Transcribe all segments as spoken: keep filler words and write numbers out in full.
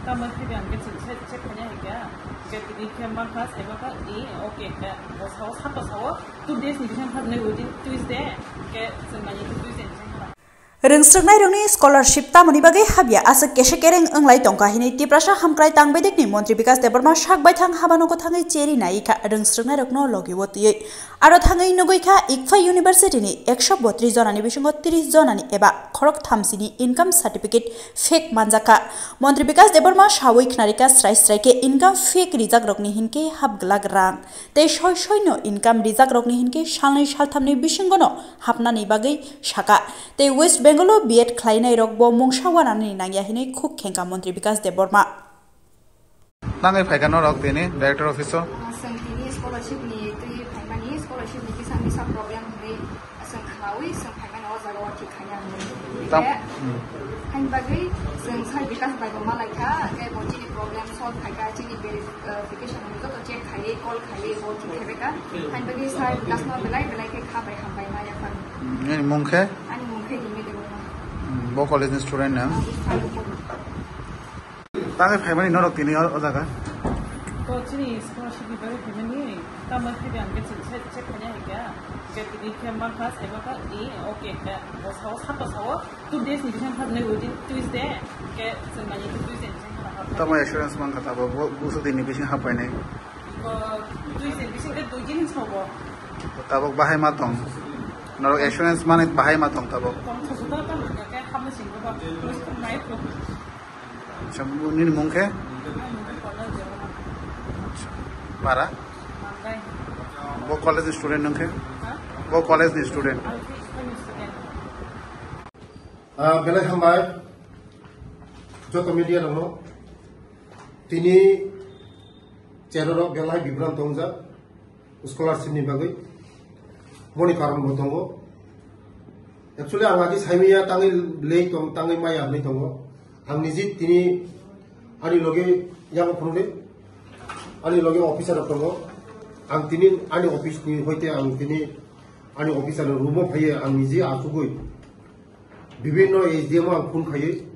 Tamo khe ang khe chwng se check khaina hai khe, khe tini khe mankha saiba kha, i, okay, khe bo sao, sato sao, two days ni bisingo kha nai within Tuesday, khe chwng nai khe Tuesday ni bisingo kha. Rwngsrwknairokni scholarship tamoni bagwi habya aswk kesa kereng wnglai tongkha hinwi Tiprasa hamkrai tangbedekni montri Bikas Debbarma sak baithang habanogo thangwi cheri nai kha rwngsrwknairokno logi o twiwi. Aro thangwi nugwi kha Ikphai University ni ekso botris jonani bisingo tris jonani eba khorok thamsini income certificate fake manjakha. Montri Bikas Debbarma sawi khnarikha srai srai khe income fake rijakrokni hinkhe hap glak rang tei soi soino income rijakrokni hinkhe salnwi salthamni bisingono hapnani bagwi sakha. Tei West Bengal o B Ed khlainairokbo mungsa wanani nangya hinwi khuk khengkha Montri Bikas Debbarma. Tangwi phaikha norok tini director office o. Chwng tini scholarship ni twi phaimani, scholarship ni kisa misa problem hinwi chwng khnaui chwng phaimani o jaga o thik khaina hinwi. Tam- Khe, hmm. Hain bagwi chwng sir Bikas bai bo malaikha, khe bo chini problem solve khaikha, chini verification ni joto check khaiwi, call khaiwi bo thik khaibekha. Hain bagwi sir Bikas no belai belai khe kha bai hambai ma yaphang. Hmm, nini mung khe? Ani mung khe Himi Debbarma. Hmm, bo college ni student nang? Ah, Ikphai o pori. Tangwi phaimani norok tini o, o jaga? To chini scholarship ni bagwi phaimani, tamo khe ang khe chwng se check khaina hai khe, khe tini khe mankha saiba kha, i, okay, khe bo sao, sato sao, two days ni bisingo kha nai within Tuesday, khe chwng nai khe Tuesday ni bisingo kha. Tamo assurance mankha tabo, bo, busu tini bisingo hapainai. Bo Tuesday ni bisingo khe dui din sao bo. Tabok bahai ma tong. Norok assurance mani bahai ma tong tabok. Tong thogo to tamo khe hamna singbo ba, police kong nai kho. Acha, nini mung khe? Acha. Para? Bo college ni student nung khe? Bo college ni student. Ah, belai hambai. Joto media rokno. Tini cherorok belai bibran tongjak. Scholarship ni bagwi. Boni karon bo tongo. Actually, ang agi saimaya tangwi lei tong, tangwi maya hinwi tongo. Ang niji tini ani loge yago phunukdi. Ani loge officer rok tongo. Ang tini ani office ni hoite ang tini ani officer ni room o phaiye ang niji achugwi. Bibhinno S D M o ang phone khaiwi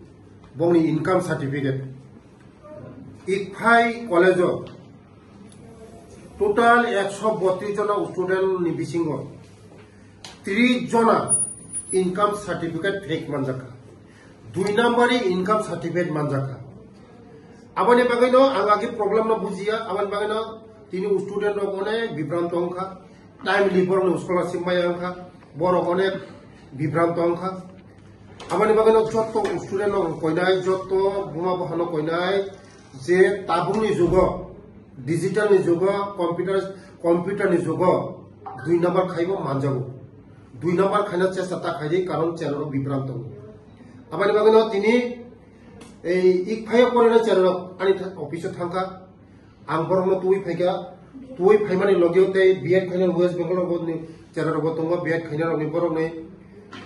bongni income certificate. Ikphai college o total ekso botris jona student ni bisingo tris jona income certificate fake manjakha. Dui number ni income certificate manjakha. Aboni bagwino ang agi problem no bujiya, aboni bagwino tini student rok onek bibranto wngkha. Timely borokno scholarship maya wngkha, borok onek bibranto wngkha. Aboni bagwino jotto student no koinai, jotto buma buphano koinai, je tabukni jugo, digital ni jugo, computer, computer ni jugo, dui number khaibo manjago. Dui number khaina chesta ta khaidi, karon cherorok bibranto tongo. Aboni bagwino tini ei Ikphai o porinai cherorok ani tha-, office o thangkha. Ang borokno tubui phaikha, tubui phaimani logeo tei B Ed khainai West Bengal rokni chera rokbo tongo, B Ed khainai rokni borokni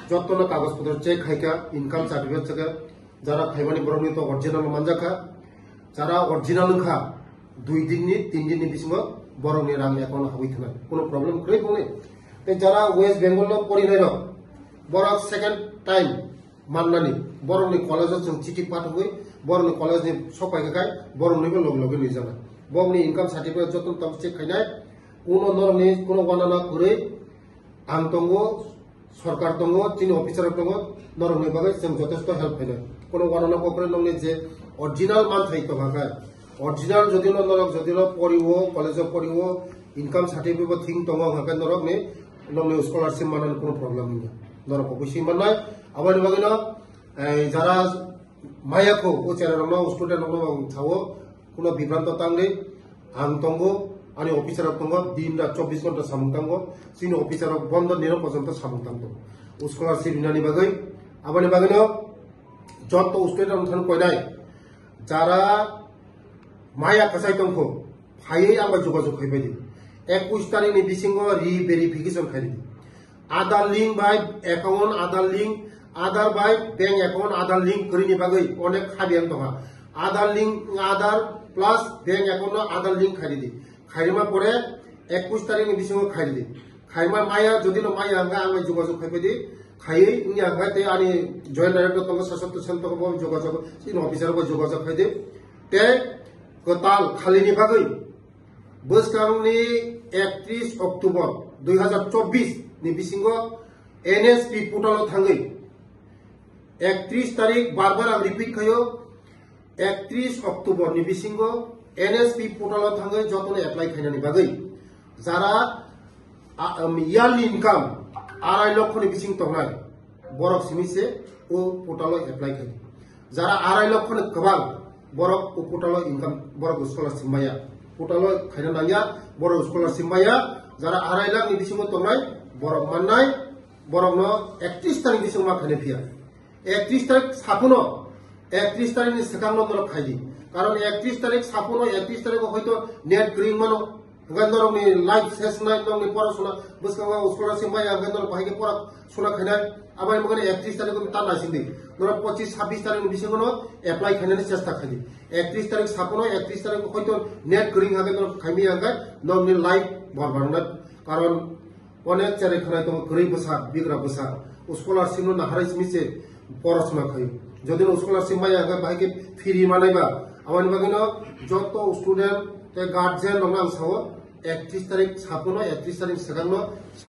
jottono kagoj potro check khaikha, income certificate chekha, jara phaimani borokni to original manjakha, jara original wngkha, dui din ni, tin din ni bisingo borokni rang account o habwi thanai, kuno problem kwrwi tongnai. Tei jara West Bengal no porinai rok, borok second time mannani, borokni college o chwng chiti pathogwi, borokni college ni sok paikha khai, boroknibo loge loge nwijana. Borokni income certificate joto tamo check khainai, kuno norokni kuno wanana kwrwi ang tongo, sorkar tongo, chini officer rok tongo, norokni bagwi chwng jotesto help khainai. Kuno wanana kwrwi nokni je original manthai tongkha khai, original jodi no norok jodi no poriwo, college o poriwo, income certificate bo thing tongo, hwnkhe norokni, nokni scholarship manani kuno problem wngya. Norok bo bisi mannai, aboni bagwino, eh, jara maya kho, o chera rokno, student rokno ang sao, kuno bibranto tangdi, ang tongo, ani officer rok tongo, din rat chobbish ghonta samung tango, chini officer rok bondo nino porjonto samung tang tongo. O scholarship rinani bagwi, aboni bagwino, jotto student rok thani koinai, jara maya kwchai tongkho, phaiwi ang bai jogajog khai bai di. Ekush tarikh ni bisingo re-verification khai di. Aadhaar link bai account, Aadhaar link, Aadhaar bai bank account, Aadhaar link kwrwini bagwi onek habiyang tongkha. Aadhaar link, Aadhaar plus bank account no Aadhaar link khai di. Khairima pore ekush tarikh ni bisingo khai di. Khaima maya, jodi no maya hwnkhe ang bai jogajog khai bai di. Khaiwi wngya hwnkhe tei ani joint director tongo, sasatto sen tongo, bo jogajog, chini officer bo jogajog khai di. Tei kwtal khalini bagwi bwskangni ekatris October dui hazar chobbish ni bisingo N S P portal o thangwi ekatris tarik, bar bar ang repeat khaio, ekatris October ni bisingo N S P portal o thangwi jotono apply khainani bagwi jara a, um, yearly income arai lokho ni bising tongnai borok simi se o portal o apply khai. Jara arai lokho ni kwbang borok o portal o income, borok o scholarship maya. Portal o khaina nangya, borok o scholarship maya. Jara arai lakh ni bisingo tongnai borok mannai, borok no ekatris tarik bisingo ma khaina phiya. Ekatris tarik sapuno, ekatris tarik ni swkang no norok khai di. Karon ekatris tarik sapuno, ekatris tarik o hoito net kwrwi mano. Hingke norokni life ses nai, norokni pora suna bwskango scholarship maya, hingke norok bahai khe pora suna khainai. Aboni bagwi ekatris tarik o ta naising di. Norok pochis, sabbish tarik ni bisingo no apply khainani chesta khai di. Ekatris tarik sapuno, ekatris tarik hoito net kwrwi hingke norok khaimaya hingke norokni life borbad wngnai. Karon onek cherai khwnai tongo kwrwi bwsa, bigra bwsa. O scholarship no naharwi simi se pora suna khaio. Jodi no scholarship maya hingke bahai khe free manai ba. Aboni bagwi no joto student tei guardian rok no ang sao, ekatris tarik sapuno, ekatris tarik swkang no